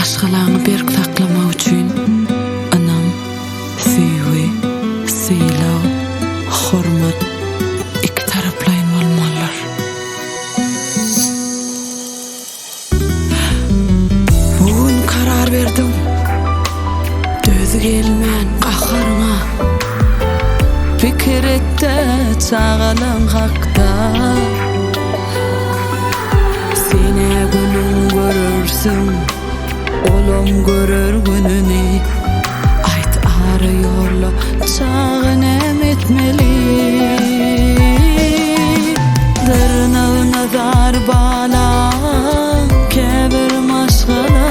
Maşgalaňy berk saklamak üçin ynam, söýgi, sylag, hormat ikitaraplaýyn bolmalydyr. Bu gün karar berdim, döz gelmän gaharyňa. Pikir et-de çagalaň hakda. Sen-ä günüň görersiň, olam görer gününi. Aýt ara ýolla çaga näme etmeli? Dyrnagyna zar balan käbir maşgala.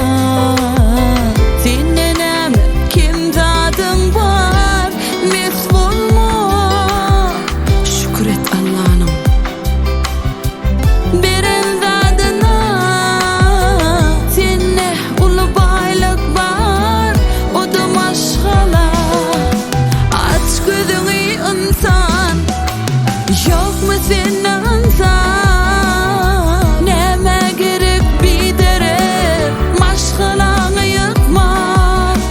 Sende näme kem zadyň bar mes bolma. Şükür et Allanyň. Beren zadyna sende uly baýlyk bar, o-da maşgala. Aç gözüňi ynsan, ýokmy sende ynsap? Nämä gerek biderek maşgalaňy ýykmak?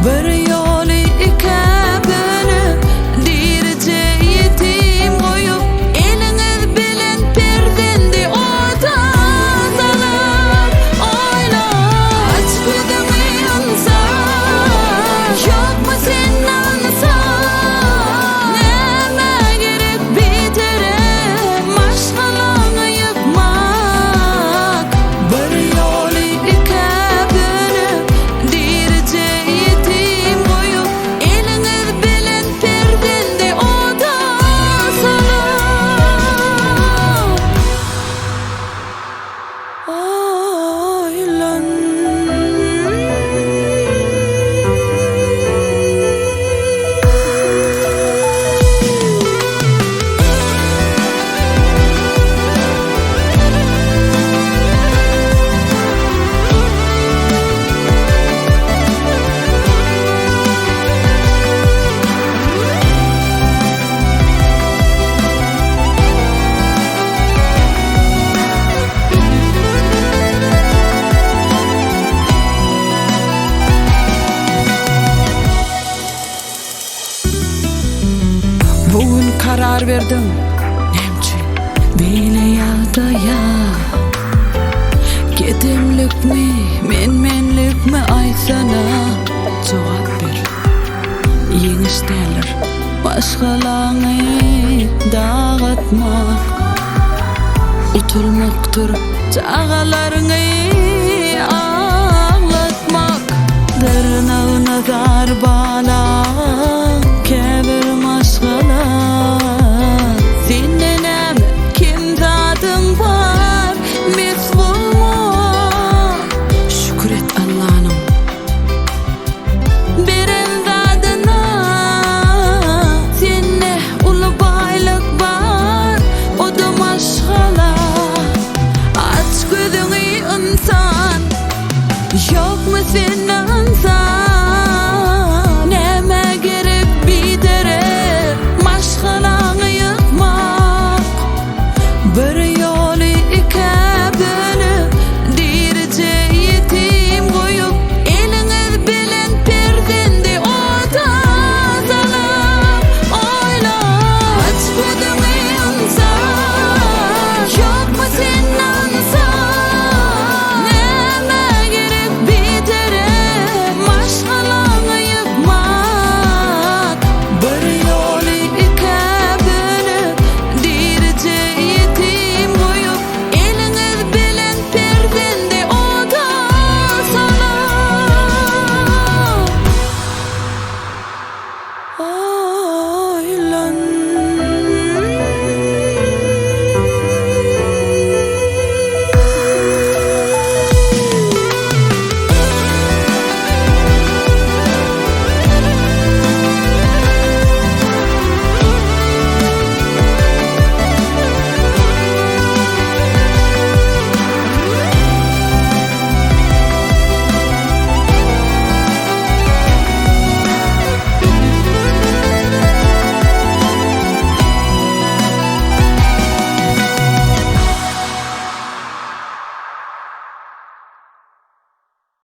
Bir ýoly ikä bölüp, dirije ýetim goýup, eliňiz bilen perzendi oda salyp, oýla. Aç gözüňi ynsan, ýokmy sende ynsap? Nämä gerek biderek maşgalaňy ýykmak? Bir ýoly ikä bölüp, dirije ýetim goýup, eliňiz bilen perzendi oda salyp. Oýlan. Bu gün karar berdim Näme üçin beýle ýagdaýa Gedemlikmi, men-menlikmi aýtsana Jogap ber Ýeňiş däldir maşgalaňy dagatmak Utulmakdyr çagalaryňy aglatmak Dyrnagyna zar balan käbir maşgala Sende näme kem zadyň bar mes bolma Şükür et Allanyň Beren zadyna Sende uly baýlyk bar o-da maşgala Aç gözüňi ynsan Ýokmy sende ynsan?